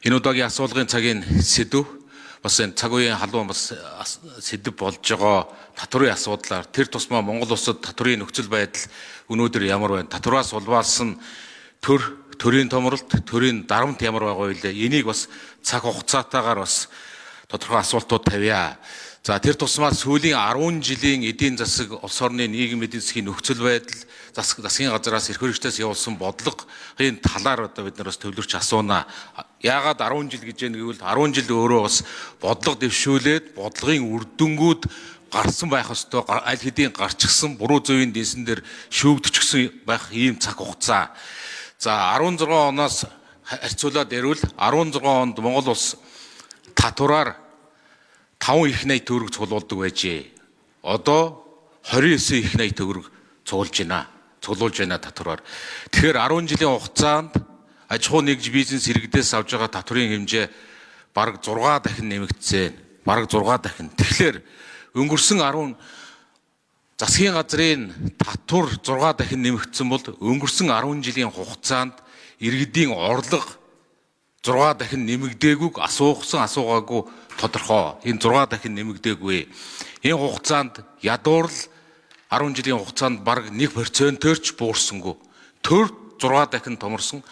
Энэ удаагийн асуулгын цагийн сэдэв бас энэ цаг үеийн халуун бас сэдэв болж байгаа татврын асуудлаар тэр тусмаа Монгол улсад татврын нөхцөл байдал өнөөдөр ямар байна? Татвараас улбаалсан төрийн томролт, төрийн дарамт ямар байгаа вэ? Энийг бас цаг хугацаатаагаар бас тодорхой асуултууд тавья. За тэр тусмаа сүүлийн 10 жилийн эдийн засаг, улс орны нийгэм эдийн засгийн нөхцөл байдал, засгийн газраас эрх хэрэгчдээс явуулсан бодлогын талаар одоо бид нар бас төвлөрч асууна. Яагаад 10 жил гэж яах гэвэл 10 жил өөрөө бас бодлого дэвшүүлээд бодлогын үр дүнгууд гарсан байх ёстой, аль хэдийн гарчихсан буруу зөвийн дэнсэн дээр шүүгдчихсэн байх ийм цаг хугацаа. За 16 оноос харьцуулаад ярил 16 онд Монгол улс татвараар 5 их 80 төгрөг цуглуулдаг байжээ. Одоо 29 их 80 төгрөг цуглуулж байна. Цуглуулж байна татвараар. Тэгэхээр 10 жилийн хугацаанд аж ахуй нэгж бизнес иргэдээс авж байгаа татврын хэмжээ бараг 6 дахин нэмэгдсэн. Бараг 6 дахин. Тэгэхээр өнгөрсөн 10 засгийн газрын татвар 6 дахин нэмэгдсэн бол өнгөрсөн 10 жилийн хугацаанд иргэдийн орлого 6 дахин нэмэгдээгүйг асуусан асуугаагүй тодорхой. Энэ 6 дахин нэмэгдээгүй. Энэ хугацаанд ядуурл 10 жилийн хугацаанд бараг 1%-ээр ч буурсангүй. Төр 6 дахин томорсон,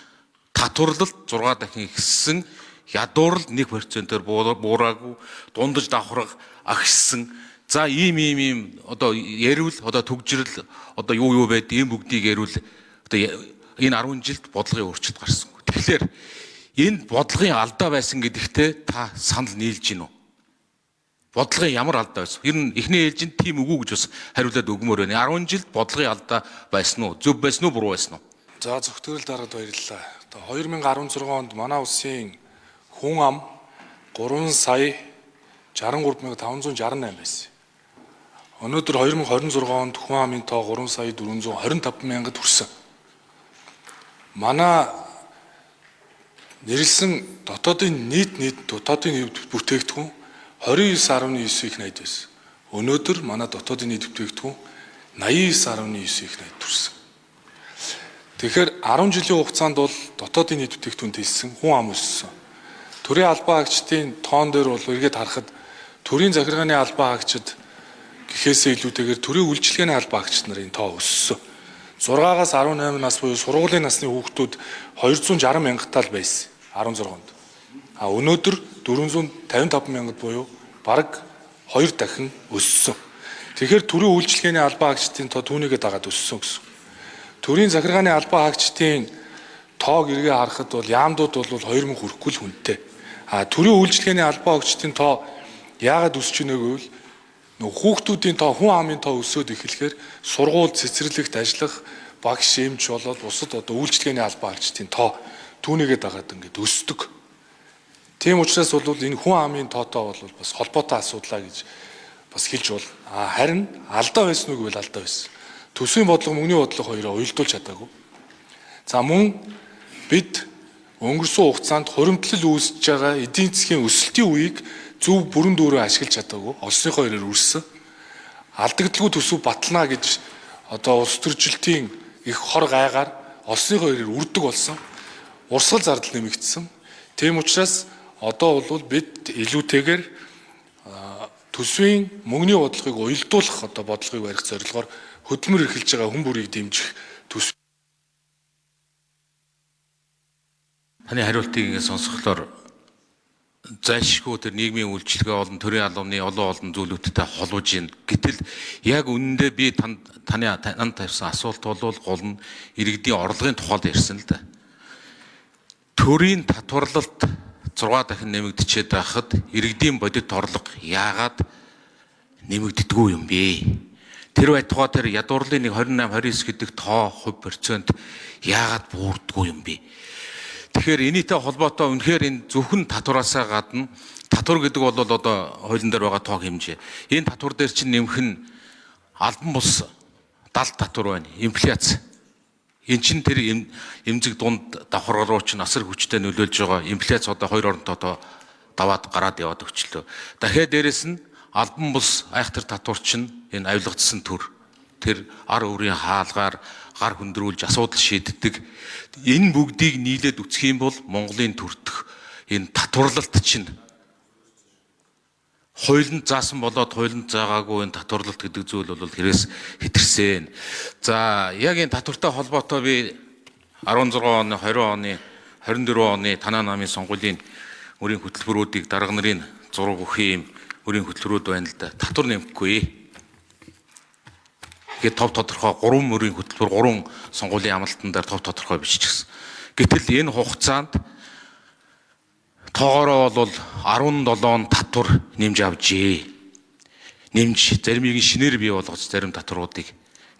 татварлалт 6 дахин ихссэн, ядуурл 1%-ээр буураагүй, дундаж давхарга агшсан. За ийм одоо ярил, одоо түгжрэл, одоо юу байд, ийм бүгдийг ярил одоо энэ 10 жилд бодлогын өөрчлөлт гарсангүй. Тэгэхээр энэ бодлогын алдаа байсан гэдэгтээ та санал нийлж гин үү? Бодлогын ямар алдаа байсан? Ер нь эхний ээлжинд тийм үгүй гэж бас хариулаад өгмөр байна. 10 жилд бодлогын алдаа байсан уу? Зөв байсан уу, буруу байсан уу? За зөвхөн дараад баярлалаа. Одоо 2016 онд манай улсын хүн ам 3 сая 63,568 байсан. Өнөөдөр 2026 онд хүн амын тоо 3 сая 425 мянгад хүрсэн. Манай нэрлсэн дотоодын нийт дотоодын бүтээгдэхүүн 29.9 их 80 байсан. Өнөөдөр манай дотоодын нийт бүтээгдэхүүн 89.9 их 80 төрсөн. Тэгэхээр 10 жилийн хугацаанд бол дотоодын нийт бүтээгдэхүүн тэлсэн, хүн ам өссөн. Төрийн албан хаагчдын тоон дээр бол эргээд харахад төрийн захиргааны албан хаагчид гэхээсээ илүүтэйгээр төрийн үйлчилгээний албан хаагчид нарын тоо өссөн. 6-аас 18 нас буюу сургуулийн насны хүүхдүүд 260 мянгатал байсан 16 онд. А өнөөдөр 455 мянгад буюу бараг 2 дахин өссөн. Тэгэхээр төрийн үйлчилгээний албан хаагчдын тоо түүнийгээ дагаад өссөн гэсэн. Төрийн захиргааны албан хаагчдын тоог эргээ харахад бол яамдууд бол 2000 хүрэхгүй л хүнтэй. А төрийн үйлчилгээний албан хаагчдын тоо яагаад өсөж ийнэ гэвэл нөгөө хүүхдүүдийн тоо, хүн амын тоо өсөөд эхлэхээр сургууль цэцэрлэгт ажиллах багш, эмч болоод бусад одоо үйлчилгээний албан хаагчдын тоо түүнийгээ дагаад ингээд өсдөг. Тийм учраас бол энэ хүн амын тоотой бол бас холбоотой асуудлаа гэж бас хэлж болно. А харин алдаа байсан уу гэвэл алдаа байсан. Төсвийн бодлого, мөнгөний бодлого хоёроо уялдуулж чадаагүй. За мөн бид өнгөрсөн хугацаанд хуримтлал үүсэж байгаа эдийн засгийн өсөлтийн үеийг зөв бүрэн дүүрэн ашиглаж чадаагүй. Олсныхоо хэрээр үрсэн. Алдагдalгүй төсөв батлана гэж одоо улс төржилтийн их хор гайгаар олсныхоо хэрээр үрдэг болсон. Урсгал зардал нэмэгдсэн. Тийм учраас одоо бол бид илүүтэйгээр төсвийн мөнгөний бодлогыг уялдуулах одоо бодлогыг барих зорилгоор хөдөлмөр эрхэлж байгаа хүн бүрийг дэмжих төсөв. Таны хариултыг ингэ сонсохлоор зайлшгүй тэр нийгмийн үйлчилгээ болон төрийн албаны олон зүйлүүдтэй холбож байна. Гэтэл яг үнэндээ би таны танд тавьсан асуулт бол гол нь иргэдийн орлогын тухайд ярьсан л да. Төрийн татварлалт 6 дахин нэмэгдчихэд байхад иргэдийн бодит орлого яагаад нэмэгддэггүй юм бэ? Тэр байтугай тэр ядуурлын нэг 28 29 гэдэг тоо хувь процент яагаад буурдгүй юм бэ? Тэгэхээр энэтэй холбоотой үнэхээр энэ зөвхөн татвараасаа гадна татвар гэдэг бол одоо хуулийн дээр байгаа тоо хэмжээ. Энэ татвар дээр чинь нэмэх нь албан бус 70 татвар байна. Инфляц. Эн чинь тэр эмзэг дунд давхарга руу чинь асар хүчтэй нөлөөлж байгаа. Инфляц одоо 2 оронтойтой даваад гараад яваад өчлөө. Дахиад дээрэс нь албан бус айхтар татвар чинь энэ авилгацсан төр тэр ар өөрийн хаалгаар гар хөндрүүлж асуудал шийддэг. Энэ бүгдийг нийлээд үцэх юм бол Монголын төртөх Энэ татварлалт чинь хуулинд заасан болоод хуулинд заагаагүй энэ татварлалт гэдэг зүйл бол хэрэгс хэтэрсэн. За яг энэ татвартай холбоотой би 16 оны, 20 оны, 24 оны танаа намын сонгуулийн мөрийн хөтөлбөрүүдийг дарга нарын зураг өгөх юм мөрийн хөтөлбөрүүд байна л да. Татвар нэмэхгүй. Тэгээд тов тодорхой 3 мөрийн хөтөлбөр 3 сонгуулийн амлалтан дээр тов тодорхой биччихсэн. Гэтэл энэ хугацаанд тоогоороо бол 17 татвар нэмж авчээ. Нэмж заримыг шинээр бий болгож зарим татваруудыг.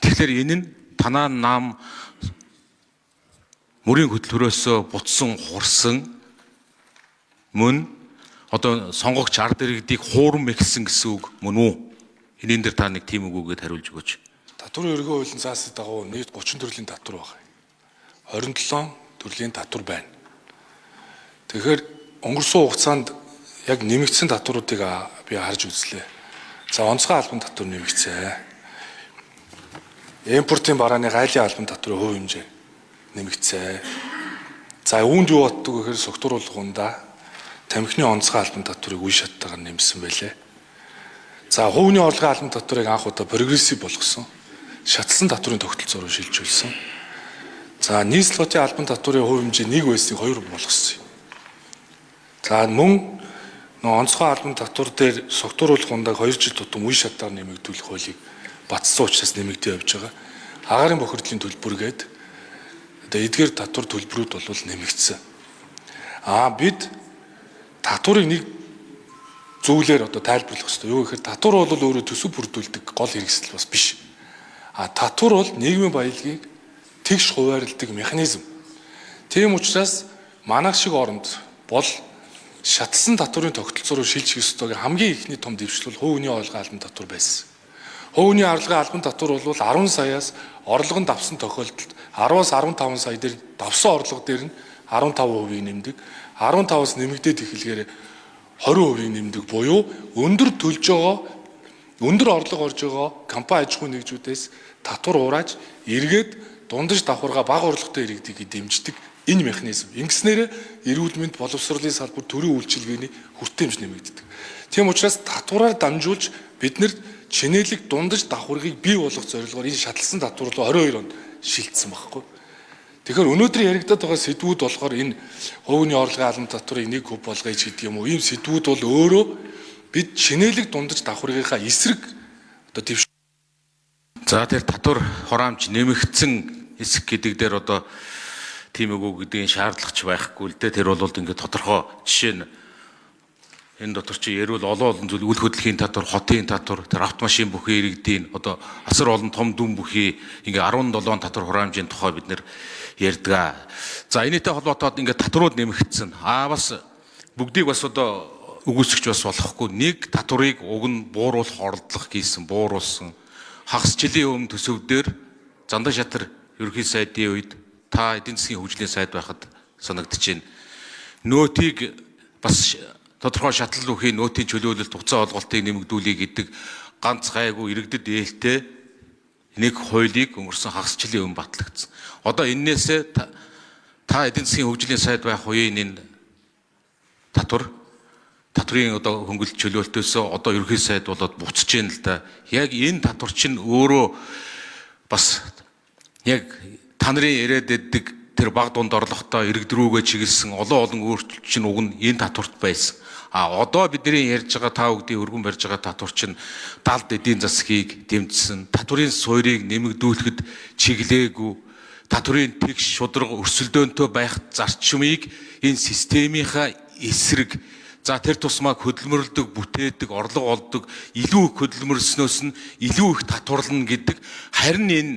Тэгэхээр энэ нь танаа нам мөрийн хөтөлбөрөөсөө бутсан хурсан мөн одоо сонгогч ард иргэдийг хуурам эхэлсэн гэсэн үг мөн үү? Энийн дээр та нэг тийм үг үгээд хариулж өгөөч. Татварын ерөнхий хуулийн заасны дагуу нийт 30 төрлийн татвар байна. 27 төрлийн татвар байна. Тэгэхээр өнгөрсөн хугацаанд яг нэмэгдсэн татваруудыг би харж үзлээ. За онцгой албан татвар нэмэгдсэн. Импортын барааны гайлын албан татварын хувь хэмжээ нэмэгдсэн. За үүнд юу боддог гэхээр согтууруулгундаа тамхины онцгой албан татварыг үе шаттайгаар нэмсэн байлээ. За хувийн орлогын албан татварыг анх удаа прогрессив болгосон. Шатсан татварын тогтолцоо руу шилжүүлсэн. За нийслэл хотын албан татварын хувь хэмжээ 1 байсныг 2 болгосон. За мөн нөө онцгой албан татвар дээр согтууруулах ундааг 2 жил тутам үе шатаар нэмэгдүүлэх хуулийг баталсан учраас нэмэгдээ явж байгаа. Агаарын бохирдлын төлбөр гээд одоо эдгээр татвар төлбөрүүд бол нэмэгдсэн. Бид татварыг нэг зүйлээр одоо тайлбарлах хэрэгтэй. Юу гэхээр татвар бол өөрөө төсөв бүрдүүлдэг гол хэрэгсэл бас биш. Татвар бол нийгмийн баялагийг тэгш хуваарлдаг механизм. Тийм учраас манайх шиг оронд бол шатсан татварын тогтолцоо руу шилжих ёстойг хамгийн ихний том дэвшил бол хувийн орлогын албан татвар байсан. Хувийн орлогын албан татвар бол 10 саяас орлого нь давсан тохиолдолд 10-аас 15 сая дээр давсан орлого дээр нь 15% нэмдэг. 15-аас нэмэгдээд эхлэхээр 20% нэмдэг буюу өндөр төлж байгаа өндөр орлого орж байгаа компани аж ахуйн нэгжүүдээс татвар урааж эргээд дундаж давхаргаа бага орлоготой иргэдийг дэмждэг энэ механизм. Ингэснээр эрүүл мэнд, боловсролын салбар, төрийн үйлчилгээний хүртээмж нэмэгддэг. Тийм учраас татвараар дамжуулж бид нэр чинээлэг дундаж давхаргыг бий болгох зорилгоор энэ шатлсан татвар руу 22 онд шилжсэн байхгүй. Тэгэхээр өнөөдөр яригдаад байгаа сэдвүүд болохоор энэ хувийн орлогын албан татварыг 1% болгоё ч гэдэг юм уу. Ийм сэдвүүд бол өөрөө бид чинээлэг дундаж давхаргынхаа эсрэг одоо дэвш. За тэр татвар хураамж нэмэгдсэн хэсэг гэдэг дээр одоо тийм үгүй гэдгийн шаардлагач байхгүй л дээ. Тэр бол ингээд тодорхой жишээ нь энэ дотор чи ярил олон олон зүйл үл хөдлөхийн татвар, хотын татвар, тэр автомашин бүхий иргэдийн одоо асар олон том дүн бүхий ингээ 17 татвар хураамжийн тухай бид нэр ярьдаг. За энэтэй холбоотойд ингээ татварууд нэмэгдсэн. Бас бүгдийг бас одоо үгүйсгэж бас болохгүй. Нэг татварыг уг нь бууруулах оролдлого хийсэн, бууруулсан. Хагас жилийн өмнө төсөв дээр Зандан шатар ерөнхий сайдын үед та эдийн засгийн хөгжлийн сайд байхад санагдаж байна. Нөөтийг бас тодорхой шатлал үхийн нөөтийн чөлөөлөлт хугацаа олголтыг нэмэгдүүлэе гэдэг ганц гайгүй иргэдэд ээлтэй нэг хуулийг өнгөрсөн хагас жилийн өмнө батлагдсан. Одоо эннээсээ та эдийн засгийн хөгжлийн сайд байх үеийн энэ татварын одоо хөнгөлт чөлөөлтөөсөө одоо ерөнхий сайд болоод буцаж байна л да. Яг энэ татвар чинь өөрөө бас яг та нарын яриад байдаг тэр баг дунд орлоготой иргэд рүүгээ чиглэсэн олон олон өөрчлөлт чинь уг нь энэ татварт байсан. Одоо бидний ярьж байгаа та бүгдийн өргөн барьж байгаа татвар чинь далд эдийн засгийг дэмжсэн, татварын суурийг нэмэгдүүлэхэд чиглээгүй, татварын тэгш шударга өрсөлдөөнтэй байх зарчмыг энэ системийнхаа эсрэг за тэр тусмаа хөдөлмөрлөдөг, бүтээдэг, орлого олдог, илүү их хөдөлмөрлснөөс нь илүү их татварлана гэдэг. Харин энэ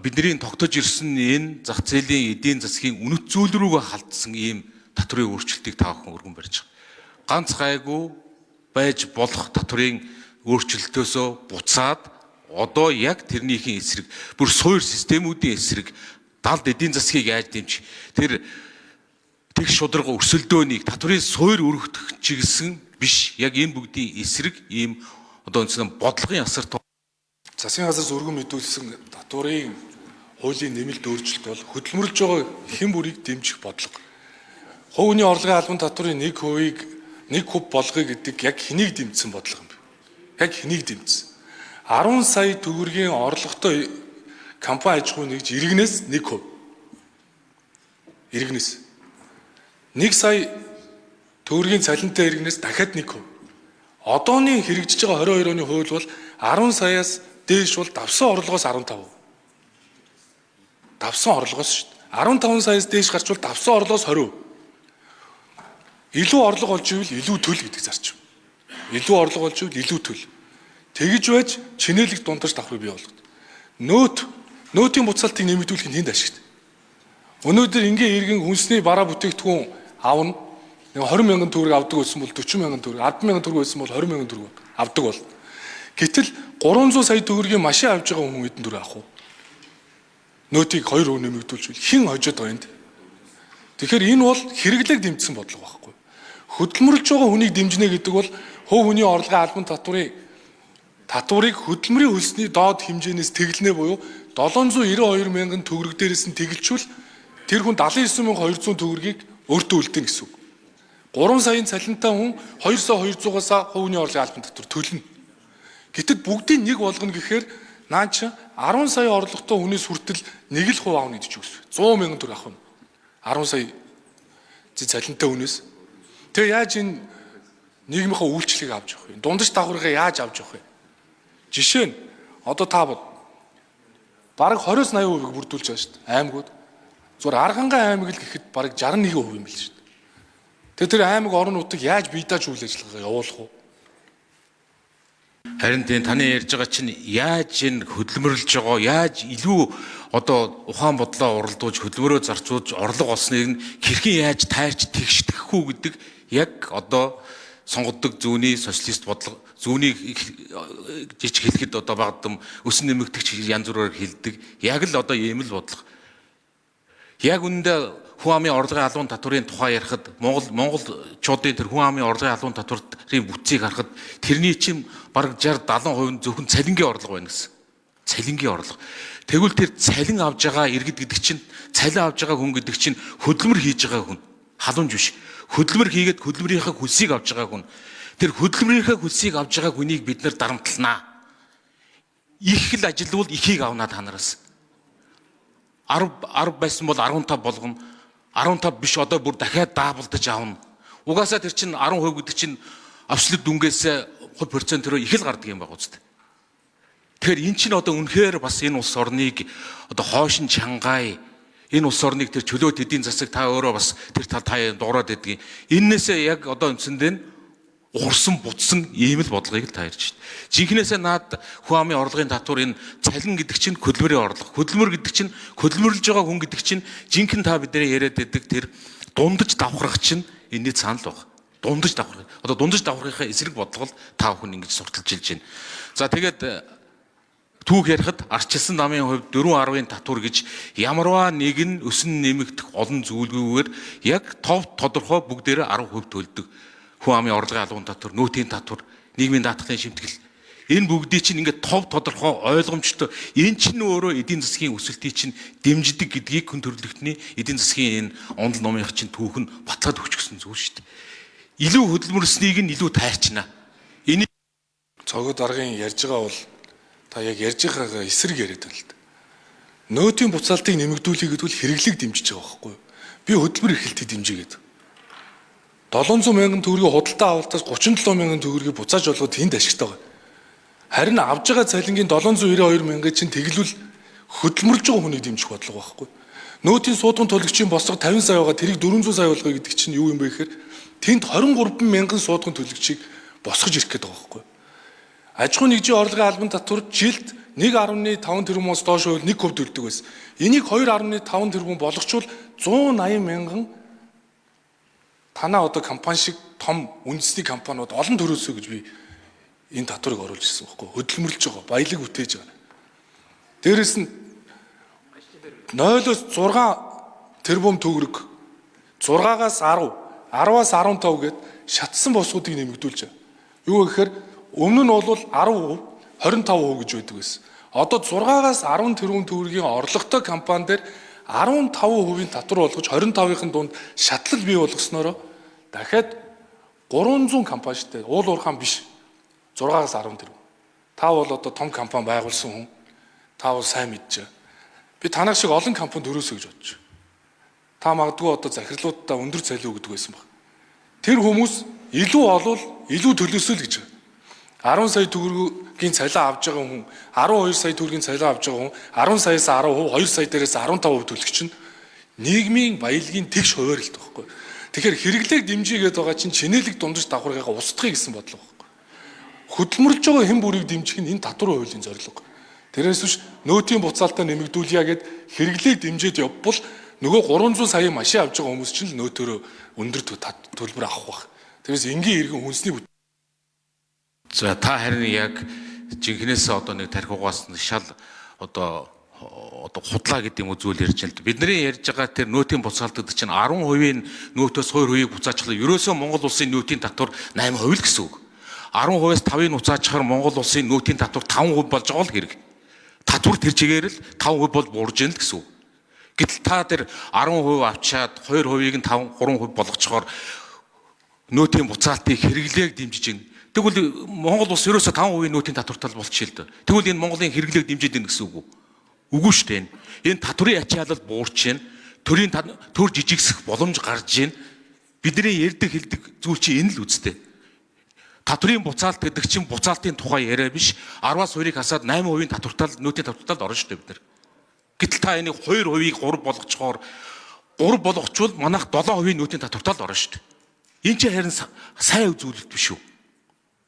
бидний тогтож ирсэн энэ зах зээлийн эдийн засгийн үнэт зүйл рүүгээ халдсан ийм татварын өөрчлөлтийг та бүхэн өргөн барьж байгаа. Ганц гайгүй байж болох татварын өөрчлөлтөөсөө буцаад одоо яг тэрнийхэн эсрэг бүр суур системүүдийн эсрэг далд эдийн засгийг яаж дэмжих тэр тэгш шударга өрсөлдөөнийг татварын суур өргөдөх чиглэсэн биш, яг энэ бүгдийн эсрэг ийм одоо үндсэн бодлогын асар. Засгийн газраас өргөн мэдүүлсэн татварын хуулийн нэмэлт өөрчлөлт бол хөдөлмөрлөж байгаа хэн бүрийг дэмжих бодлого. Хувь хүний орлогын албан татврын 1%-ийг 1% болгоё гэдэг яг хэнийг дэмжсэн бодлого юм бэ? Яг хэнийг дэмжсэн? 10 сая төгрөгийн орлоготой компани аж ахуй нэгж иргэнээс 1%. Иргэнээс 1 сая төгрөгийн цалинтай иргэнээс дахиад 1%. Одооны хэрэгжиж байгаа 22 оны хууль бол 10 саяас дээш бол давсан орлогоос 15%. Давсан орлогоос шүү дээ. 15 саяас дээш гарчвал давсан орлогоос 20%. Илүү орлого олж ивэл илүү төл гэдэг зарчим. Илүү орлого олж ивэл илүү төл. Тэгж байж чинээлэг дундаж давхрыг бий болгод. Нөөтийн буцаалтыг нэмэгдүүлэх нь тэнд ашигт. Өнөөдөр ингийн иргэн хүнсний бараа бүтээгдэхүүн авна. 20 мянган төгрөг авдаг байсан бол 40 мянган төгрөг, 10 мянган төгрөг байсан бол 20 мянган төгрөг авдаг бол. Гэтэл 300 сая төгрөгийн машин авж байгаа хүн хэдэн төгрөг авах вэ? Нөөтийг 2% нэмэгдүүлчихвэл хэн хожоод байгаа юм бэ? Тэгэхээр энэ бол хэрэглээг дэмжсэн бодлого байхгүй. Хөдөлмөрлж байгаа хүнийг дэмжинэ гэдэг бол хувь хүний орлогын албан татварыг хөдөлмөрийн хөлсний доод хэмжээнээс тэглэнэ буюу 792 мянган төгрөг дээрээс нь тэгэлчвэл тэр хүн 79200 төгрөгийг өөртөө үлдээнэ гэсэн үг. 3 саяын цалинтай хүн 2 сая 200-аас хувь хүний орлогын албан татвар төлнө. Гэтэл бүгдийг нэг болгоно гэхээр наа чи 10 сая орлоготой хүнээс хүртэл нэг л хувь аавна гэж үгс. 100 мянган төгрөг авах юм. 10 сая цалинтай хүнээс. Тэгээ яаж энэ нийгмийнхаа үйлчлэгийг авч явах вэ? Дундаж дагаврыг яаж авч явах вэ? Жишээ нь одоо та бод бараг 20-80% бүрдүүлж байгаа шүү дээ. Аймагуд. Зүгээр Архангай аймаг л гэхэд бараг 61% юм бэл шүү дээ. Тэгээ тэр аймаг орон нутаг яаж бие дааж үйл ажиллагаа явуулах вэ? Харин тийм таны ярьж байгаа чинь яаж энэ хөдөлмөрлж байгаа, яаж илүү одоо ухаан бодлоо уралдуулж хөдөлмөрөө зарцуулж орлого олсныг нь хэрхэн яаж тайрч тэгшдэх үү гэдэг яг одоо сонгодог зүүнний социалист бодлого, зүүнийг жижиг хэлэхэд одоо багадам өсөн нэмэгдэгч янз бүрээр хэлдэг. Яг л одоо ийм л бодлого. Яг үүндээ хүн амын орлогын албан татврын тухай ярихад Монголчуудын тэр хүн амын орлогын албан татврын бүтцийг харахад тэрний чинь бараг 60 70% нь зөвхөн цалингийн орлого байна гэсэн. Цалингийн орлого. Тэгвэл тэр цалин авж байгаа иргэд гэдэг чинь, цалин авж байгаа хүн гэдэг чинь хөдөлмөр хийж байгаа хүн. Халуунж биш. Хөдөлмөр хийгээд хөдөлмөрийнхээ хөлсийг авж байгаа хүн. Тэр хөдөлмөрийнхээ хөлсийг авж байгаа хүнийг бид нар дарамтланаа. Их л ажилвал ихийг авна та нараас. 10 байсан бол 15 болгоно. 15 биш одоо бүр дахиад даабалдаж авна. Угаасаа тэр чинь 10% гэдэг чинь абсолют дүнгээс хувь процентоор их л гардаг юм байгаа үст. Тэгэхээр эн чинь одоо үнэхээр бас энэ улс орныг одоо хойшин чангай, энэ улс орныг тэр чөлөөт эдийн засаг та өөрөө бас тэр тал та дуурайд байдгийг. Эннээсээ яг одоо үндсэндээ нь ухарсан бутсан ийм л бодлогыг л та ярьж шít. Жинхнээсээ наад хүн амын орлогын татвар энэ цалин гэдэг чинь хөдөлмөрийн орлого. Хөдөлмөр гэдэг чинь хөдөлмөрлж байгаа хүн гэдэг чинь жинхэнэ та бидний яриад байдаг тэр дундаж давхрах чинь энэний цаана л баг. Дундаж давхрах. Одоо дундаж давхрахынхаа эсрэг бодлого л та бүхэн ингэж сурталчилж байна. За тэгээд түүх ярихад арчилсан намын хувьд 4.10-ын татвар гэж ямарваа нэг нь өсөн нэмэгдэх олон зүйлгүйгээр яг тов тодорхой бүгдээрээ 10% төлдөг. Хүн амын орлогын албан татвар, нөөтийн татвар, нийгмийн даатгалын шимтгэл. Энэ бүгдийг чинь ингээд тов тодорхой ойлгомжтой. Энэ чинь өөрөө эдийн засгийн өсөлтийг чинь дэмждэг гэдгийг хүн төрөлхтний эдийн засгийн энэ онол номынх чинь түүх нь батлаад өгч гисэн зүйл шүү дээ. Илүү хөдөлмөрлснийг нь илүү тайрчна. Энэ цогод даргын ярьж байгаа бол та яг ярьж байгаагаа эсрэг яриад байна л да. Нөөтийн буцаалтыг нэмэгдүүлэе гэдэг бол хэрэглэг дэмжиж байгаа байхгүй юу? Би хөдөлмөр эрхлэлтийг дэмжиж гэдэг. 700 мянган төгрөгийн худалдаа авалтаас 37 мянган төгрөгийг буцааж олгоод тэнд ашигтай байгаа. Харин авж байгаа цалингийн 792 мянга чинь тэглвэл хөдөлмөрлж байгаа хүнийг дэмжих бодлого байхгүй. Нөөтийн суудган төлөгчийн босго 50 сая байгаа, тэрийг 400 сая болгоё гэдэг чинь юу юм бэ гэхээр тэнд 23 мянган суудган төлөгчийг босгож ирэх гээд байгаа байхгүй. Аж ахуйн нэгжийн орлогын албан татвар жилд 1.5 тэрбумоос доош байвал 1% төлдөг байсан. Энийг 2.5 тэрбум болгочвол 180 мянган танаа одоо компани шиг том үндэсний компаниуд олон төрөөсөө гэж би энэ татварыг оруулж ирсэн байхгүй. Хөдөлмөрлж байгаа, баялаг бүтээж байгаа. Дээрэс нь 0-оос 6 тэрбум төгрөг, 6-аас 10, 10-аас 15 гээд шатсан босгуудыг нэмэгдүүлж байгаа. Юу гэхээр өмнө нь бол 10%, 25% гэж байдаг байсан. Одоо 6-аас 10 тэрбум төгрөгийн орлоготой компани дээр 15%-ийн татвар болгож 25-ын дунд шатлал бий болгосноороо дахиад 300 компани штэ уул уурхаан биш 6-аас 10 тэрбум. Та бол одоо том компани байгуулсан хүн. Та бол сайн мэдж. Би танах шиг олон компани төрөөсэй гэж бодож. Та магадгүй одоо захирлуудаа өндөр цалин өгдөг байсан баг. Тэр хүмүүс илүү олвол илүү төлөөсөө л гэж. 10 сая төгрөгийн цалин авж байгаа хүн, 12 сая төгрөгийн цалин авж байгаа хүн 10 саяас 10%, 2 сая дээрээс 15% төлөх чинь нийгмийн баялагын тэгш хуваарилт байхгүй. Тэгэхээр хэрэглээг дэмжиж байгаа чинь чинээлэг дундаж давхаргаагаа устгахыг гэсэн бодлого байхгүй. Хөдөлмөрлөж байгаа хэн бүрийг дэмжих нь энэ татвар хуулийн зорилго. Тэрээс биш нөөтийн буцаалтаа нэмэгдүүлье гэд хэрэглээг дэмжиж явбал нөгөө 300 сая машин авж байгаа хүмүүс чинь л нөөтөөрөө өндөр төлбөр авах байх. Тэрээс энгийн иргэн хүнсний За та харин яг жинхнээсээ одоо нэг тархиугаас шал одоо худлаа гэдэг юм уу зүйл ярьж байна л да. Бидний ярьж байгаа тэр нөөтийн буцаалт гэдэг чинь 10%-ийн нөөтөөс 2%-ийг буцаачихлаа. Ерөөсөө Монгол улсын нөөтийн татвар 8% л гэсэн үг. 10%-аас 5-ыг буцаачихаар Монгол улсын нөөтийн татвар 5% болж байгаа л хэрэг. Татвар тэр чигээр л 5% бол буурж гин л гэсэн үг. Гэтэл та тэр 10% авчаад 2%-ийг нь 5 3% болгочихоор нөөтийн буцаалтыг хэрэглээг дэмжиж байна. Тэгвэл Монгол улс ерөөсөө 5% нөөтийн татвартай болчих л дээ. Тэгвэл энэ Монголын хэрэглээг дэмжиж байна гэсэн үг үү? Үгүй шүү дээ. Энэ татврын ачаалал буурч байна. Төрийн төр жижигсэх боломж гарч байна. Бидний ярьдаг хэлдэг зүйл чинь энэ л үстэй. Татврын буцаалт гэдэг чинь буцаалтын тухай яриа биш. 10-аас 2-ыг хасаад 8% татвартай нөөтийн татвартал орно шүү дээ бид нар. Гэтэл та энийг 2%-ийг 3 болгочхоор 3 болгочвол манайх 7% нөөтийн татвартал орно шүү дээ. Энэ чинь харин сайн үзүүлэлт биш үү?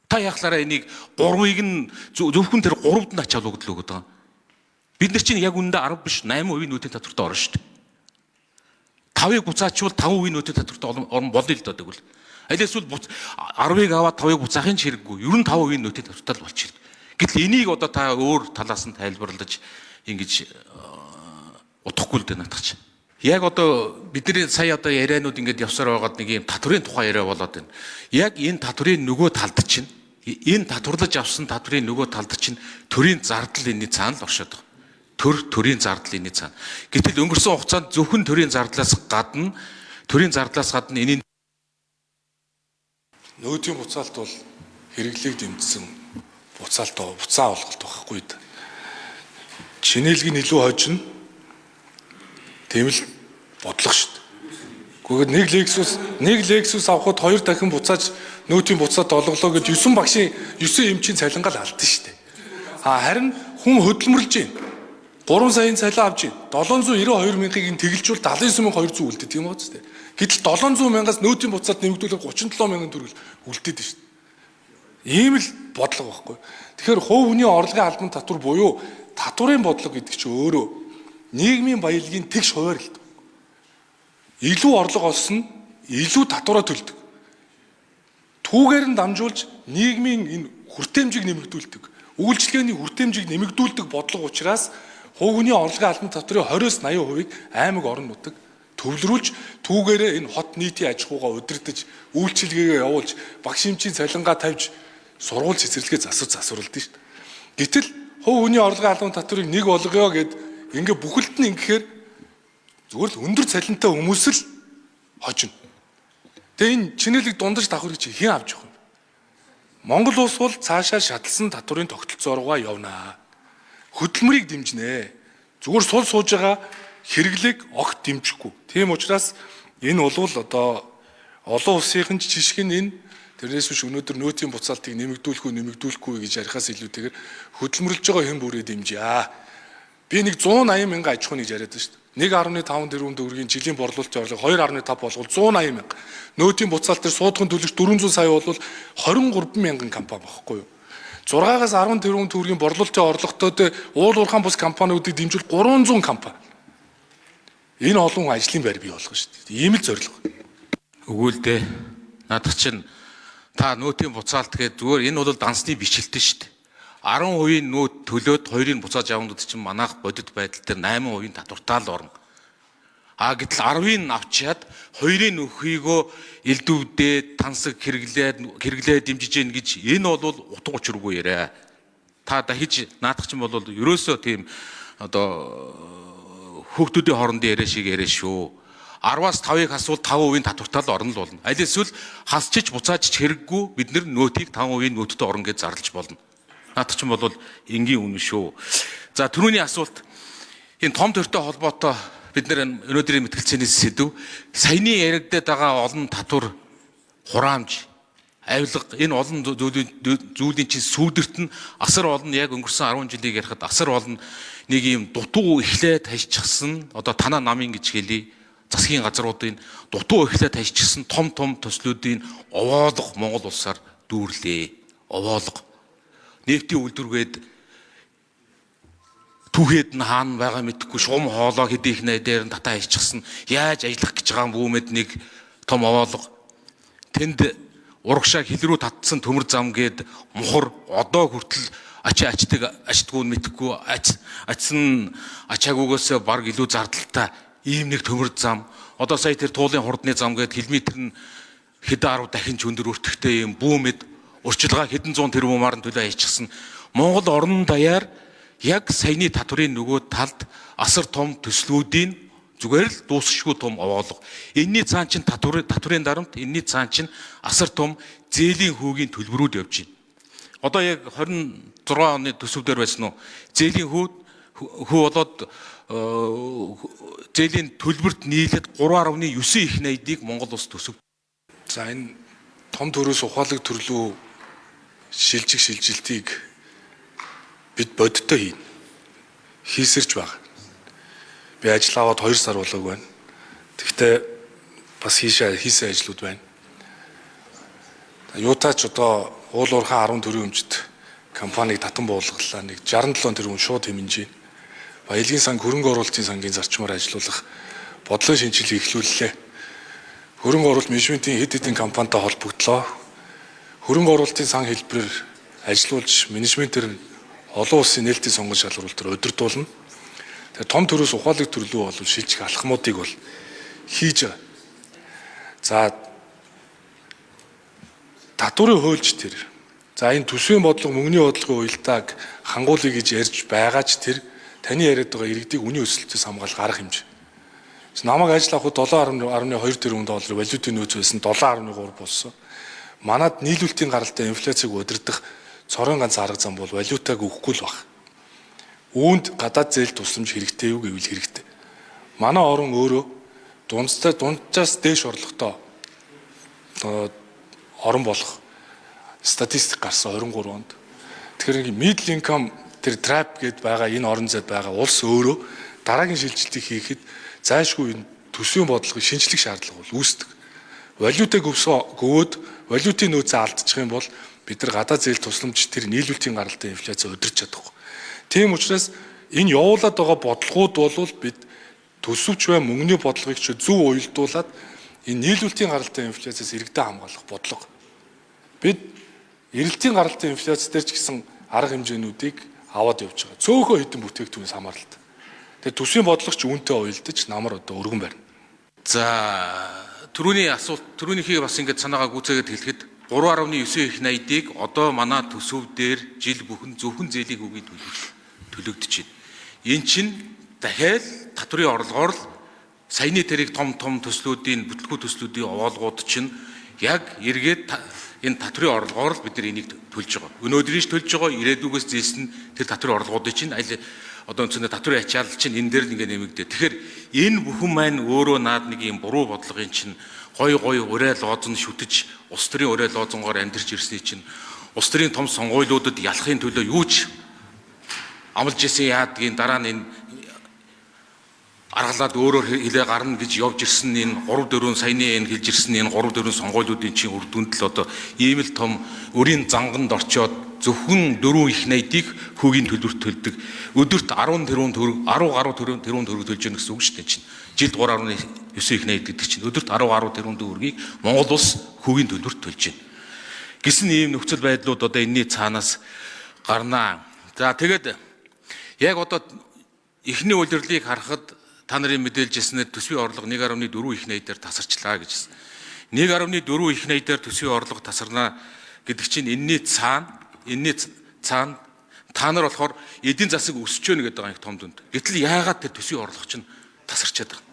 Та яхалаараа энийг 3-ыг нь зөвхөн тэр 3-д нь ачаал өгдлөө гэдэг. Бид нар чинь яг үүндээ 10 биш 8% нөөтийн татвартай орно шүү дээ. 5-ыг буцаачвал 5% нөөтийн татвартай орно болъё л доо тэгвэл. Аль эсвэл 10-ыг аваад 5-ыг буцаахын ч хэрэггүй. Ер нь 5% нөөтийн татвартай л болчихно. Гэтэл энийг одоо та өөр талаас нь тайлбарлаж ингэж утгагүй л дээ наадах чинь. Яг одоо бидний сая одоо ярианууд ингэж явсаар байгаад нэг юм татврын тухай яриа болоод байна. Яг энэ татврын нөгөө талд чинь энэ татварлаж авсан татврын нөгөө талд чинь төрийн зардал энэний цаана л оршоод байгаа. Төрийн зардал энэний цаана. Гэтэл өнгөрсөн хугацаанд зөвхөн төрийн зардлаас гадна энэний нөөтийн буцаалт бол хэрэглээг дэмжсэн буцаалт буцаа олголт байхгүй дээ. Чинээлэг нь илүү хожино. Тийм л бодлого шүү дээ. Гэхдээ нэг Lexus авахд 2 дахин буцааж нөөтийн буцаад олголоо гэж 9 багшийн 9 эмчийн цалингаал алдсан шүү дээ. А харин хүн хөдөлмөрлөж байна. 3 саяын цалин авч байна. 792 мянгаыг нь тэгэлжүүл 79200 үлдээд юм уу зү. Гэтэл 700 мянгаас нөөтийн буцаад нэмэгдүүлэх 37 мянган төгрөг үлдээд шүү дээ. Ийм л бодлого байхгүй. Тэгэхээр хувь хүний орлогын албан татвар буюу татварын бодлого гэдэг чинь өөрөө нийгмийн баялагын тэгш хуваарилт. Илүү орлого олсон нь илүү татвараа төлдөг. Түүгээр нь дамжуулж нийгмийн энэ хүртээмжийг нэмэгдүүлдэг. Үйлчилгээний хүртээмжийг нэмэгдүүлдэг бодлого учраас хувь хүний орлогын албан татварын 20-с 80%-ийг аймаг орон нутаг төвлөрүүлж түүгээрээ энэ хот нийтийн аж ахуйгаа удирдах, үйлчилгээгээ явуулж, багш эмчийн цалингаа тавьж сургууль цэцэрлэгээ засварлаа шүү дээ. Гэтэл хувь хүний орлогын албан татварыг нэг болгоё гэд ингээ бүхэлд нь ингэхээр зүгээр л өндөр цалинтай хүмүүс л хожино. Тэгээ энэ чинээлэг дундаж давхар гэж хэн авч явах юм? Монгол улс бол цаашаа шатлсан татварын тогтолцоо руугаа явнаа. Хөдөлмөрийг дэмжинэ. Зүгээр сул сууж байгаа хэрэглээг огт дэмжихгүй. Тийм учраас энэ болвол одоо олон улсынхан ч жишг нь энэ. Тэрнээс биш өнөөдөр нөөтийн буцаалтыг нэмэгдүүлэх үү нэмэгдүүлэхгүй гэж ярихаас илүүтэйгээр хөдөлмөрлөж байгаа хэн бүрээ дэмжийа. Би нэг 180 мянган аж ахуйн гэж яриад байна шүү дээ. 1.5 тэрбум төгрөгийн жилийн борлуулалтын орлого 2.5 болвол 180 мянга. Нөөтийн буцаалт дээр суудхан төлөгч 400 сая бол 23 мянган компани багхгүй юу? 6-аас 10 тэрбум төгрөгийн борлуулалтын орлоготой уул уурхаан бус компаниудыг дэмжүүл 300 компани. Энэ олон хүн ажлын байр бий болгоно шүү дээ. Ийм л зорилго. Үгүй л дээ. Наадах чинь та нөөтийн буцаалт гэдэг зүгээр энэ бол дансны бичлэлтэй шүү дээ. 10% нөөт төлөөд 2-ыг буцааж авангууд чинь манайх бодит байдал дээр 8% татвартай л орно. А гэтэл 10-ыг авчиад 2-ыг нөхийгөө элдвдээ тансаг хэрэглээ дэмжиж гин гэж энэ бол утга учиргүй яриа. Та дахиж наадах чинь бол ерөөсөө тийм одоо Хүүхдүүдийн хоорондын яриа шиг яриа шүү. 10-аас 5-ыг хасвал 5% татвартаа л орно л болно. Аль эсвэл хасчиж буцааж хэрэггүй бид нар нөөтийг 5% нөөттэй орно гэж зарлж болно. Наадах чинь бол энгийн үнэн шүү. За түрүүний асуулт энэ том төртэй холбоотой бид нар өнөөдрийн мэтгэлцээний сэдэв саяны яригдаад байгаа олон татвар хураамж авилга энэ олон зүйлийн чинь сүүдэрт нь асар олон яг өнгөрсөн 10 жилийг ярихад асар олон нэг юм дутуу эхлээд хайчихсан одоо танаа намын гэж хэлье засгийн газруудын дутуу эхлээд хайчихсан том том төслүүдийн овоолго Монгол улсаар дүүрлээ. Овоолго. Нефтийн үйлдвэргээд түүхэд нь хаана байгаа мэдэхгүй шугам хоолоо хэдий их нэ дээр нь татаа хайчихсан яаж ажиллах гэж байгаа бүүмэд нэг том овоолго. Тэнд урагшаа хил рүү татсан төмөр зам гээд мухар одоо хүртэл ачаа ачдаг ачдгүй мэдэхгүй ачсан ачаагүйгээс баг илүү зардалтай ийм нэг төмөр зам. Одоо сая тэр туулын хурдны зам гээд километр нь хэдэн арав дахин ч өндөр өртөгтэй ийм бүүмэд урчилгаа хэдэн зуун тэрбумаар нь төлөө хайчихсан. Монгол орон даяар яг саяны татварын нөгөө талд асар том төслүүдийн зүгээр л дуусшгүй том овоолго. Энийний цаан чинь татварын дарамт, энэний цаан чинь асар том зээлийн хүүгийн төлбөрүүд явж байна. Одоо яг 26 оны төсөв дээр байсан уу? Зээлийн хүү болоод зээлийн төлбөрт нийлээд 3.9 их найдыг Монгол улс төсөв. За энэ том төрөөс ухаалаг төрлөө шилжих шилжилтийг бид бодиттой хийнэ. Хийсэрч байгаа. Би ажил аваад 2 сар болоог байна. Тэгэхдээ бас хийсэн ажлууд байна. Юутаач одоо уул уурхай 10 төрийн өмчт компаниг татан буулгалаа. Нэг 67 тэрбум шууд хэмнэж байна. Баялагын санг хөрөнгө оруулалтын сангийн зарчмаар ажилуулах бодлогын шинжилгээ эхлүүллээ. Хөрөнгө оруулалт менежментийн хэд хэдэн компанитай холбогдлоо. Хөрөнгө оруулалтын сан хэлбэрээр ажилуулж менежментээр олон улсын нээлтийн сонгон шалгаруулалтаар удирдуулна. Тэгэхээр том төрөөс ухаалаг төрлөө бол шилжих алхмуудыг бол хийж байгаа. За татварын хуульч тэр. За энэ төсвийн бодлого, мөнгөний бодлогын уялдааг хангуулъя гэж ярьж байгаа ч тэр таны яриад байгаа иргэдийг үнийн өсөлтөөс хамгаалах арга хэмжээ. Намайг ажил авахд 7.2 тэрбум доллар валютын нөөц байсан 7.3 болсон. Манад нийлүүлэлтийн гаралтай инфляцийг удирдах цорын ганц арга зам бол валютаг өгөхгүй л баг. Үүнд гадаад зээл тусламж хэрэгтэй юу гэвэл хэрэгтэй. Манай орон өөрөө дунджаас дээш орлоготой орон болох статистик гарсан 23 онд. Тэгэхээр middle income тэр trap гэд байгаа энэ орон зайд байгаа улс өөрөө дараагийн шилжилтийг хийхэд зайлшгүй энэ төсвийн бодлогыг шинжлэх шаардлага бол үүсдэг. Валютаг гөвөөд валютын нөөцөө алдчих юм бол бид нар гадаад зээл тусламж тэр нийлүүлэлтийн гаралтай инфляци удирч чадахгүй. Тийм учраас энэ явуулаад байгаа бодлогууд бол бид төсөвч бай мөнгөний бодлогыг ч зөв уялдуулад энэ нийлүүлэлтийн гаралтай инфляциас иргэдээ хамгаалах бодлого. Бид эрэлтийн гаралтай инфляц дээр ч гэсэн арга хэмжээнүүдийг аваад явж байгаа. Цөөхөн хэдэн бүтээгдэхүүнээс хамааралтай. Тэгээ төсвийн бодлого ч үүнтэй уялдаж намар одоо өргөн барина. За түрүүний асуулт түрүүнийхийг бас ингэж санаагаа гүйцээгээд хэлэхэд 3.9 их найдыг одоо манай төсөв дээр жил бүхэн зөвхөн зээлийн хүүгийн төлөгдөж байна. Энэ чинь дахиад татварын орлогоор л саяны тэрийг том том төслүүдийн бүтлгүү төслүүдийн овоолгууд чинь яг эргээд энэ татварын орлогоор л бид нар энийг төлж байгаа. Өнөөдрийн ч төлж байгаа, ирээдүгөөс зээлсэн тэр татварын орлогоодыг чинь аль одоо үндсэндээ татварын ачаал чинь энэ дээр л ингээ нэмэгдээ. Тэгэхээр энэ бүхэн маань өөрөө наад нэг юм буруу бодлогын чинь гой гой урай лоозон шүтэж улс төрийн урай лоозонгоор амьдарч ирсний чинь улс төрийн том сонгуйлуудад ялахын төлөө юу ч амлаж исэн яадгийн дараа нь энэ аргалаад өөрөөр хилээ гарна гэж явж ирсэн энэ 3 4 саяны энэ хэлж ирсэн энэ 3 4 сонгуйлуудын чинь үр дүнд л одоо ийм л том өрийн занганд орчоод зөвхөн дөрвөн их найдыг хүүгийн төлбөрт төлдөг. Өдөрт 10 тэрбум төгрөг 10 гаруй тэрбум төгрөг төлж гэнэ гэсэн үг шүү дээ чинь. Жилд 3.9 их найд гэдэг чинь өдөрт 10 гаруй тэрбум төгрөгийг Монгол улс хүүгийн төлбөрт төлж байна. Гэсэн ийм нөхцөл байдлууд одоо энэний цаанаас гарнаа. За тэгээд яг одоо эхний улирлыг харахад та нарын мэдээлж ирснээр төсвийн орлого 1.4 их найдаар тасарчлаа гэж. 1.4 их найдаар төсвийн орлого тасарнаа гэдэг чинь энэний цаана та нар болохоор эдийн засаг өсөж гэнэ гэдэг байгаа их том дүнд. Гэтэл яагаад тэр төсвийн орлого чинь тасарчаад байгаа.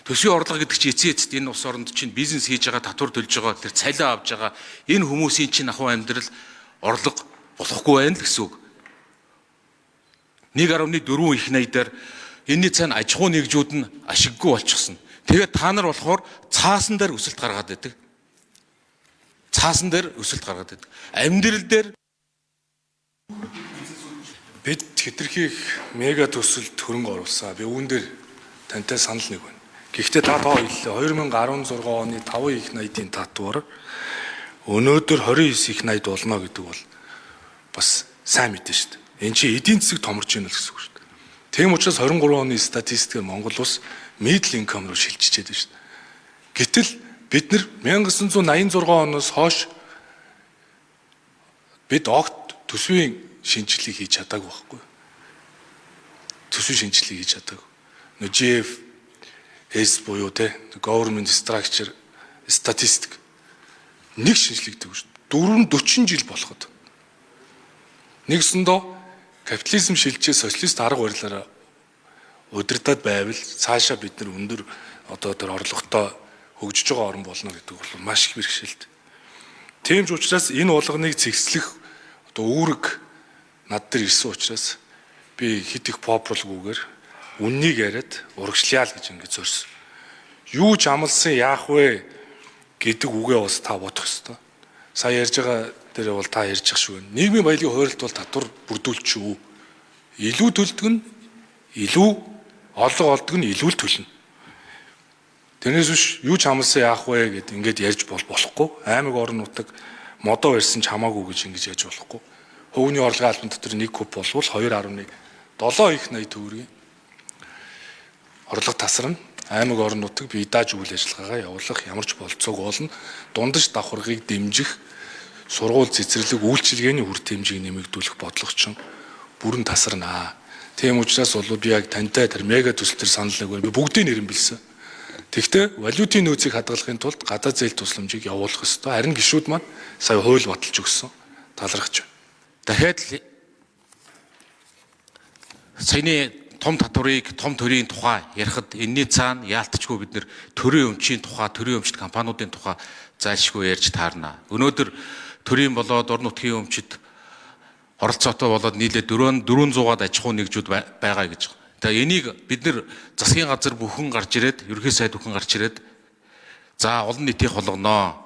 Төсвийн орлого гэдэг чинь эцсийн эцэст энэ улс оронд чинь бизнес хийж байгаа, татвар төлж байгаа, тэр цалин авж байгаа энэ хүмүүсийн чинь ахуй амьдрал орлого болохгүй байна л гэсэн үг. 1.4 их найдаар энэний цаана аж ахуй нэгжүүд нь ашиггүй болчихсон. Тэгээд та нар болохоор цаасан дээр өсөлт гаргаад байдаг. Цаасан дээр өсөлт гаргаад байдаг. Амьдрал дээр бид хэтэрхий их мега төсөлд хөрөнгө оруулсан. Би үүн дээр тантай санал нэг байна. Гэхдээ та тоо хэллээ. 2016 оны 5 их найдын татвар өнөөдөр 29 их найд болно гэдэг бол бас сайн мэдээ шүү дээ. Энд чинь эдийн засаг томорч ийн л гэсэн үг шүү дээ. Тийм учраас 23 оны статистикээр Монгол улс middle income руу шилжчихээд байна шүү дээ. Гэтэл бид нар 1986 оноос хойш бид огт төсвийн шинжилгээ хийж чадаагүй байхгүй. Төсвийн шинжилгээ хийж чадаагүй. Нөө GFS буюу те Government Structure Statistic нэг шинжлэгдэг шүү дээ. 4 40 жил болоход нэгсэндөө капитализм шилжээ социалист арга барилаараа удирдаад байвал цаашаа бид нар өндөр одоо тэр орлоготой хөгжиж байгаа орн болно гэдэг бол маш их бэрхшээлтэй. Тийм ч учраас энэ уулганыг зэгслэх одоо үүрэг над дээр ирсэн учраас би хит их попрлгүйгээр үннийг яриад урагшлаа л гэж ингэж зорьсон. Юу ч амлсан яах вэ гэдэг үгээ бас та бодох ёстой. Сая ярьж байгаа дээр бол та ярьж ах шүү. Нийгмийн баялагын хуурилт бол татвар бүрдүүлчих үү? Илүү төлдөг нь илүү олго олдог нь илүү л төлнө. Тэрнээс биш юу ч амлсан яах вэ гэд ингээд ярьж бол болохгүй. Аймаг орон нутаг модоо ирсэн ч хамаагүй гэж ингэж ярьж болохгүй. Хөвгний орлогын албан дотор 1 куб болвол 2.7 их 80 төгрөгийн орлого тасарна. Аймаг орон нутаг бие дааж үйл ажиллагаагаа явуулах ямар ч болцоог болно. Дундаж давхаргыг дэмжих, сургууль цэцэрлэг үйлчилгээний үр дэмжийг нэмэгдүүлэх бодлого чинь бүрэн тасарнаа. Тийм учраас бол би яг тантай тэр мега төсөл төр санал нэг байна. Би бүгдийг нэрэмбэлсэн. Тэгэхдээ валютын нөөцийг хадгалахын тулд гадаад зээл тусламжийг явуулах ёстой. Харин гишүүд маань сая хууль баталж өгсөн. Талархаж байна. Дахиад л саяны том татварыг, том төрийн тухай ярихад энэний цаана яалтчгүй бид нэр төрийн өмчийн тухай, төрийн өмчт компаниудын тухай зайлшгүй ярьж таарна. Өнөөдөр төрийн болоод орон нутгийн өмчид оролцоотой болоод нийлээд 400-аад аж ахуй нэгжүүд байгаа гэж. Тэгээ энийг бид нэр засгийн газар бүхэн гарч ирээд, ерөнхий сайд бүхэн гарч ирээд за олон нийтийн болгоноо,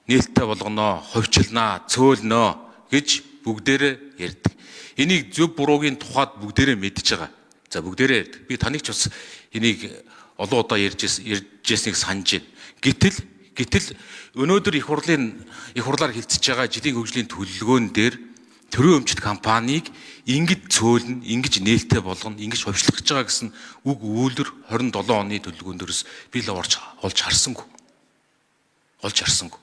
нээлттэй болгоноо, хувьчилнаа, цөөлнөө гэж бүгдээрээ ярьдаг. Энийг зөв буруугийн тухайд бүгдээрээ мэдж байгаа. За бүгдээрээ ярьдаг. Би таныг ч бас энийг олон удаа ярьжсэнийг санаж байна. Гэтэл өнөөдөр их хурлаар хилцэж байгаа жилийн хөгжлийн төлөвлөгөөн дээр төрийн өмчт компанийг ингэж цөөлнө, ингэж нээлттэй болгоно, ингэж хувьчлах гэж байгаа гэсэн үг үйлдэр 27 оны төлөвлөгөөн дээрс би л олж харсангүй. Олж харсангүй.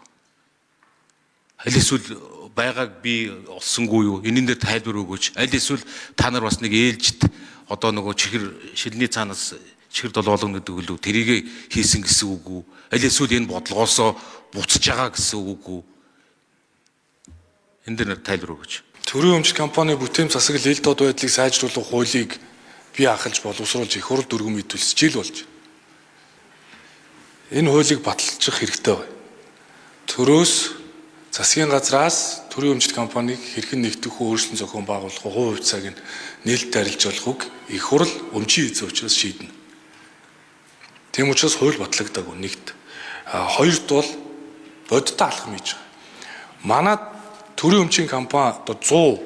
Аль эсвэл байгааг би олсонгүй юу? Энэн дээр тайлбар өгөөч. Аль эсвэл та нар бас нэг ээлжид одоо нөгөө чихэр шилний цаанаас чихэр долоолгоно гэдэг үлүү тэрийг хийсэн гэсэн үг үү? Аль эсвэл энэ бодлогоосоо буцаж байгаа гэсэн үг үү? Энэ дээр тайлбар өгөөч. Төрийн өмч компани бүтээмж засаглал ил дод байдлыг сайжруулах хуулийг би анхалж боловсруулж их хурл дөргөн мэдүүлс жил болж. Энэ хуулийг баталчих хэрэгтэй байна. Төрөөс засгийн газраас төрийн өмчт компанийг хэрхэн нэгтгэх үү, өөрчлөн зохион байгуулах уу, хувь хувьцааг нь нээлттэй арилжуулах үг их хурл өмчийн эзэн учраас шийднэ. Тийм учраас хууль батлагдаагүй нэгт. Хоёрт бол бодиттой алхам хийж байгаа. Манай төрийн өмчийн компани одоо 100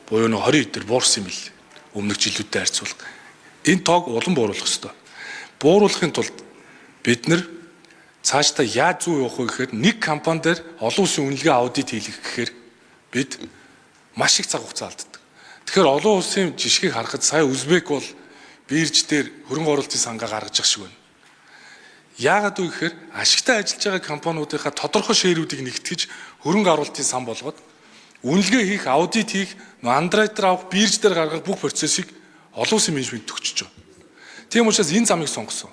буюу нэг 20 дээр буурсан юм бэл. Өмнөх жилүүдтэй харьцуулах. Энэ тоог улам бууруулах ёстой. Бууруулахын тулд бид нар цаашдаа яаж зүү явах вэ гэхээр нэг компани дээр олон улсын үнэлгээ аудит хийх гэхээр бид маш их цаг хугацаа алддаг. Тэгэхээр олон улсын жишгийг харахад сая Узбек бол бирж дээр хөрөнгө оруулалтын сангаа гаргаж явах шиг байна. Яагаад вэ гэхээр ашигтай ажиллаж байгаа компаниудынхаа тодорхой шеэрүүдийг нэгтгэж хөрөнгө оруулалтын сан болгоод үнэлгээ хийх, аудит хийх, андеррайтер авах, бирж дээр гаргах бүх процессыг олон улсын менежмент төгчөж байгаа. Тийм учраас энэ замыг сонгосон.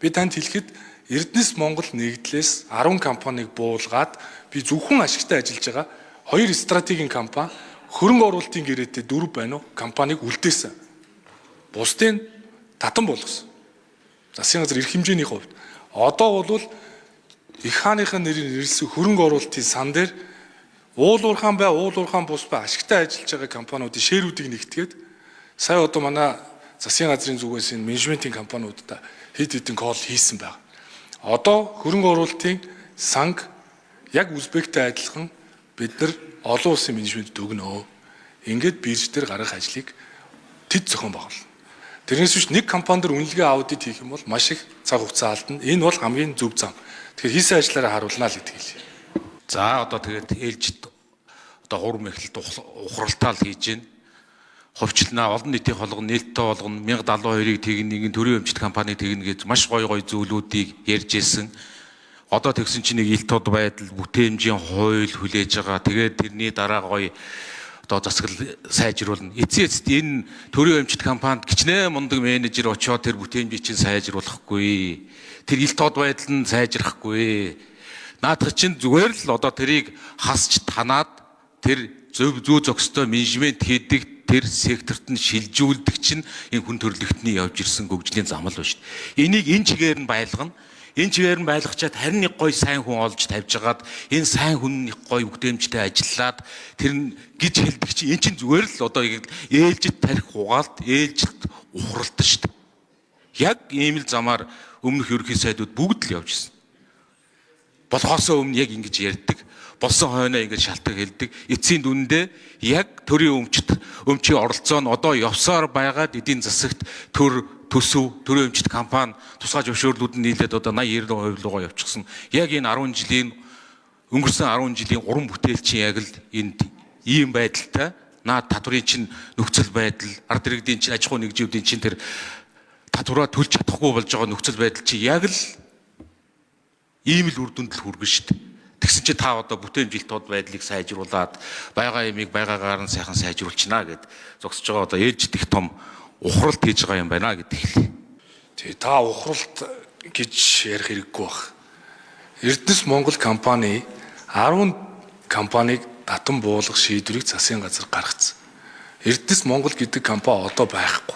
Би танд хэлэхэд Эрдэнэс Монгол нэгдлээс 10 компанийг буулгаад би зөвхөн ашигтай ажиллаж байгаа 2 стратегийн компани хөрөнгө оруулалтын гэрээтэй 4 байна уу компанийг үлдээсэн. Бусдын татан болгосон. Засгийн газар эрх хэмжээний хувьд. Одоо бол их хааныхаа нэрийг нэрлсэн хөрөнгө оруулалтын сан дээр уул уурхаан бай, уул уурхаан бус бай ашигтай ажиллаж байгаа компаниудын шээрүүдийг нэгтгээд сая одоо манай засгийн газрын зүгээс энэ менежментийн компаниудад хэд хэдэн call хийсэн байна. Одоо хөрөнгө оруулалтын санг яг Узбектэй адилхан бид нар олон улсын менежментэд өгнө. Ингээд бирж дээр гаргах ажлыг тэд зохион байгуулна. Тэрнээс биш нэг компани дээр үнэлгээ аудит хийх юм бол маш их цаг хугацаа алдна. Энэ бол хамгийн зөв зам. Тэгэхээр хийсэн ажлаараа харуулна л гэдгийг хэлье. За одоо тэгээд ээлжид одоо хурам эхлэлт ухралтаа л хийж байна. Хувьчлаа олон нийтийн холгон нээлттэй болгоно 1072-ыг тэгнэ нэгэн төрийн өмчт компани тэгнэ гэж маш гоё гоё зүйлүүдийг ярьж ирсэн. Одоо тэгсэн чинь нэг ил тод байдал бүтээмжийн хууль хүлээж байгаа. Тэгээд тэрний дараа гоё одоо засаглал сайжруулна. Эцсийн эцэст энэ төрийн өмчт компанид гिचнэ мундаг менежер очиод тэр бүтээмжийг чинь сайжруулахгүй. Тэр ил тод байдал нь сайжрахгүй. Наадах чинь зүгээр л одоо тэрийг хасч танаад тэр зөв зүү зохистой менежмент хийдэг тэр секторт нь шилжүүлдэг чинь энэ хүн төрөлхтний явж ирсэн хөгжлийн зам л байна шүү дээ. Энийг энэ чигээр нь байлгана. Энэ чигээр нь байлгачаад харин нэг гоё сайн хүн олж тавьж хагаад энэ сайн хүн нэг гоё бүтээмжтэй ажиллаад тэр нь гэж хэлдэг чинь эн чинь зүгээр л одоо ээлжид тарих угаалт, ээлжилт ухралт шүү дээ. Яг ийм л замаар өмнөх ерөнхий сайдууд бүгд л явж ирсэн. Болохоосоо өмнө яг ингэж ярьдаг. Болсон хойноо ингэж шалтгаан хэлдэг. Эцсийн дүндээ яг төрийн өмчт, өмчийн оролцоо нь одоо явсаар байгаад эдийн засагт төр төсөв, төрийн өмчт компани тусгай зөвшөөрлүүд нь нийлээд одоо 80 90% руугаа явчихсан. Яг энэ 10 жилийн өнгөрсөн 10 жилийн уран бүтээлчин яг л энд ийм байдалтай наад татврын чинь нөхцөл байдал, ард иргэдийн чинь аж ахуй нэгжүүдийн чинь тэр татвараа төлж чадахгүй болж байгаа нөхцөл байдал чи яг л ийм л үр дүнд л хүргэн шүү дээ. Тэгсэн чи та одоо бүтээмж ил тод байдлыг сайжруулад байгаа ямиг байгаагаар нь сайхан сайжруулчихна гэд зогсож байгаа одоо ээлжид их том ухралт хийж байгаа юм байна гэдэг хэлье. Тий, та ухралт гэж ярих хэрэггүй бах. Эрдэнэс Монгол компани 10 компанийг татан буулгах шийдвэрийг засгийн газар гаргацсан. Эрдэнэс Монгол гэдэг компани одоо байхгүй.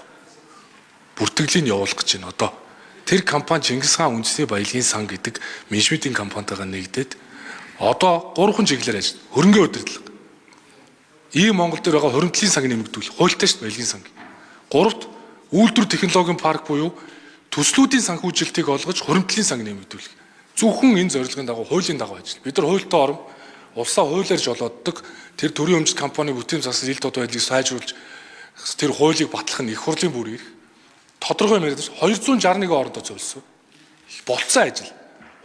Бүртгэлийн явуулах гэж байна одоо. Тэр компани Чингис хаан үндэсний баялагын сан гэдэг менежментийн компанитайгаа нэгдээд одоо 3 чиглэлээр ажиллана. Хөрөнгөний удирдлага. Ийм Монгол дээр байгаа хуримтлалын санг нэмэгдүүл. Хуультай шүү дээ баялагын санг. Гуравт үйлдвэр технологийн парк буюу төслүүдийн санхүүжилтийг олгож хуримтлалын санг нэмэгдүүлэх. Зөвхөн энэ зорилгын дагуу хуулийн дагуу ажиллана. Бид нар хуультай орон улсаа хуулиар жолооддог. Тэр төрийн өмчт компани бүтээмж засал ил тод байдлыг сайжруулж тэр хуулийг батлах нь их хурлын бүр ирэх. Тодорхой юм яриад 261 орондоо зөвлөсөн. Болцсон ажил.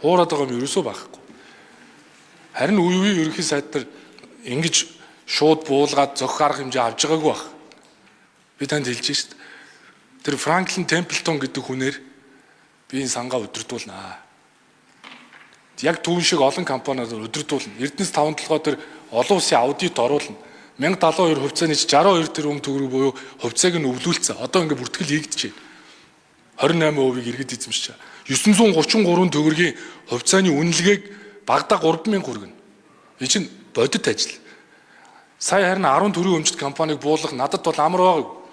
Хуураад байгаа юм ерөөсөө байхгүй. Харин үе үеийн ерөнхий сайд нар ингэж шууд буулгаад зохих арга хэмжээ авч байгаагүй баг. Би танд хэлж шít. Тэр Франклин Темплтон гэдэг хүнээр би энэ сангаа удирдуулнаа. Яг түүн шиг олон компаниуд удирдуулна. Эрдэнэс 5 толгой дээр олон улсын аудит оруулна. 1072 хувьцааны 62 тэрбум төгрөг буюу хувьцааг нь өвлүүлсэн. Одоо ингээ бүртгэл хийгдэж байна. 28%-ийг иргэд эзэмшиж байгаа. 933 төгрөгийн хувьцааны үнэлгээг багадаа 3000 хүргэнэ. Энэ чинь бодит ажил. Сая харин 10 төрийн өмчт компанийг буулгах надад бол амар байгааг.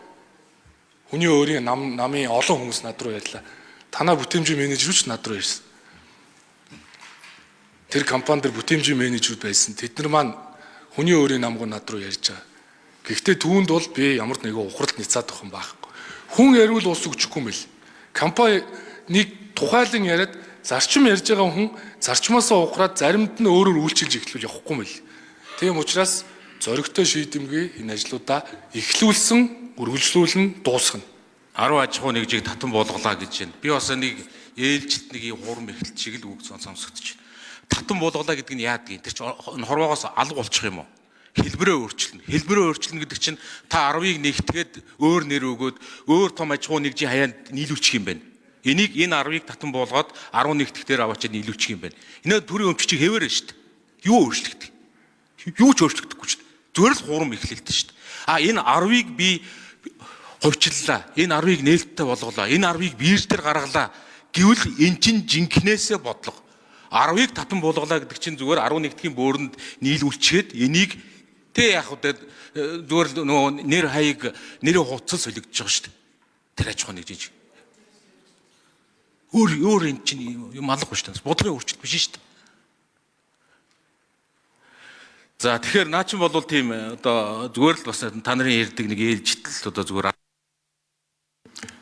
Хүний өөрийн намын олон хүмүүс над руу ярьлаа. Танаа бүтээмжийн менежер ч над руу ирсэн. Тэр компани дээр бүтээмжийн менежерүүд байсан. Тэд нар маань хүний өөрийн намгуу над руу ярьж байгаа. Гэхдээ түүнд бол би ямар нэгэн ухралт ницаад авах юм байхгүй. Хүн яриул ус өгчихгүй юм бэл. Компаниг тухайлан яриад зарчим ярьж байгаа хүн зарчмаасаа ухраад заримд нь өөрөөр үйлчилж эхлүүл явахгүй юм бэл. Тийм учраас зоригтой шийдэмгий энэ ажлуудаа эхлүүлсэн, үргэлжлүүлэн дуусгана. 10 аж ахуй нэгжийг татан буулгалаа гэж байна. Би бас нэг ээлжилт нэг юм хурам эхлэлт шиг л үг сонсогдож байна. Татан буулгалаа гэдэг нь яадаг юм? Тэр чинь хорвоогоос алга болчих юм уу? Хэлбэрээ өөрчилнө. Хэлбэрээ өөрчилнө гэдэг чинь та 10-ыг нэгтгээд өөр нэр өгөөд өөр том аж ахуй нэгжийн хаяанд нийлүүлчих юм байна. Энийг энэ 10-ыг татан буулгаад 11 дэх дээр аваачаад нийлүүлчих юм байна. Энэ төрийн өмчийг хэвээрээ шүү дээ. Юу өөрчлөгдөх? Юу ч өөрчлөгдөхгүй шүү дээ. Зүгээр л хурам эхлэлт шүү дээ. А энэ 10-ыг би хувьчлалаа. Энэ 10-ыг нээлттэй болголоо. Энэ 10-ыг бирж дээр гаргалаа. Гэвэл эн чинь жинкнээсээ бодлого. 10-ыг татан буулгалаа гэдэг чинь зүгээр 11 дахийн бөөрөнд нийлүүлчихэд энийг тэ яг үү зүгээр л нөгөө нэр хаяг нэрийн хувцас солигдож байгаа шүү дээ. Тэр аж ахуй нэгж. Өөр өөр энэ чинь юм алга шүү дээ. Бодлогын өөрчлөлт биш шүү дээ. За, тэгэхээр наа чин бол тийм одоо зүгээр л бас та нарын ярьдаг нэг ээлжтэл одоо зүгээр